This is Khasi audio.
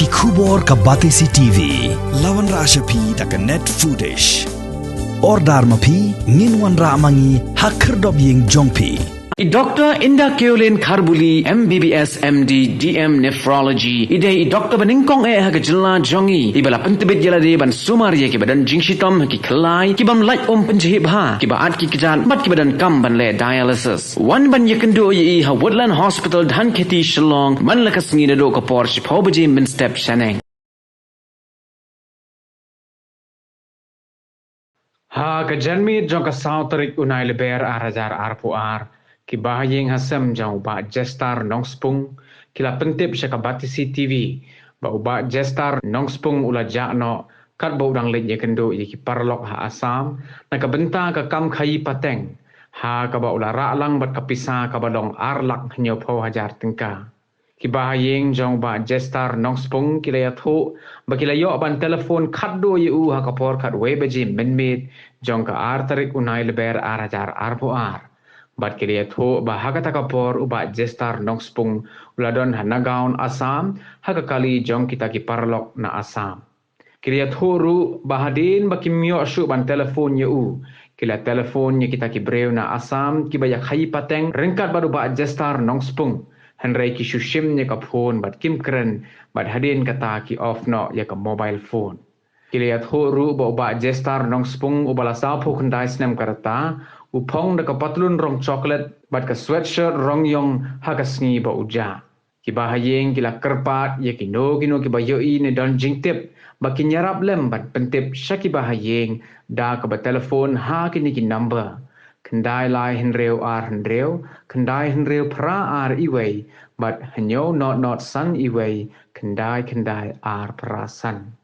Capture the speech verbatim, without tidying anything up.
Ki khubor ka Batesi T V. La wanrah sha phi da ka Net Foodish. Order ma phi, ngin wanrah ma ngi ha khyrdop ïing jong phi. I Doctor Inda Keolin Kharbuli, M B B S, M D, D M Nephrology, i dei i doctor ba nyngkong eh ha ka jylla jong ngi, iba la pyntbit ïa lade ban sumar ïa kiba don jingshitom ha ki khyllai, ki bym lait um pynjhieh bha, kiba at ki kjat bad kiba donkam ban leh dialysis. Wan ban ïakynduh ïa i ha Woodland Hospital, Dhankheti, Shillong, man la ka sngi naduh ka por shiphew baje mynstep shaneng. Ha ka janmiet jong ka saw tarik u Nailaber ar hajar arphew ar, ki bahaïing hasem jong u Bah Jestar Nongspung ki la pyntip sha ka Batesi T V ba u Bah Jestar Nongspung u la jah noh katba u dang leit ïakynduh ïa ki paralok ha Assam na ka bynta ka kam khaïi pateng, ha kaba u la rah lang bad ka pisa kaba long ar lak hynñiewphew hajar tyngka. Ki bahaïing jong u Bah Jestar Nongspung ki la ïathuh ba ki la ïoh ban telephone khatduh ïa u ha ka por khatwei baje mynmiet jong ka ar tarik u Nailaber ar hajar arphew ar. Bad ki la ïathuh ba ha kata ka por u Bah Jestar Nongspung u la don ha Nagaon, Assam, ha ka kali jong kita ki paralok na Assam. Ki la ïathuh ruh ba hadien ba kim ïoh shuh ban telephone ïa u, ki la telephone ïa kita ki briew na Assam kiba ïa khaïi pateng ryngkat bad u Bah Jestar Nongspung, hynrei ki shu shim ïa ka phone bad kim kren, bad hadien kata ki off noh ïa ka mobile phone. Ki la ïathuh ruh ba u Bah Jestar Nongspung uba la sawphew khyndai snem ka rta, u phong da ka patlun rong chocolate bad ka sweatshirt rong ïong ha ka sngi ba u jah. Ki bahaïing ki la kyrpad ïa kino kino kiba ïohi ne don jingtip ba kin ïarap lem ban pyntip sha ki bahaïing da kaba telephone ha kine ki number: khyndai lai hynriew ar hynriew, khyndai hynriew phra ar iwei, bad hynñiew not not san iwei, khyndai khyndai ar phra san.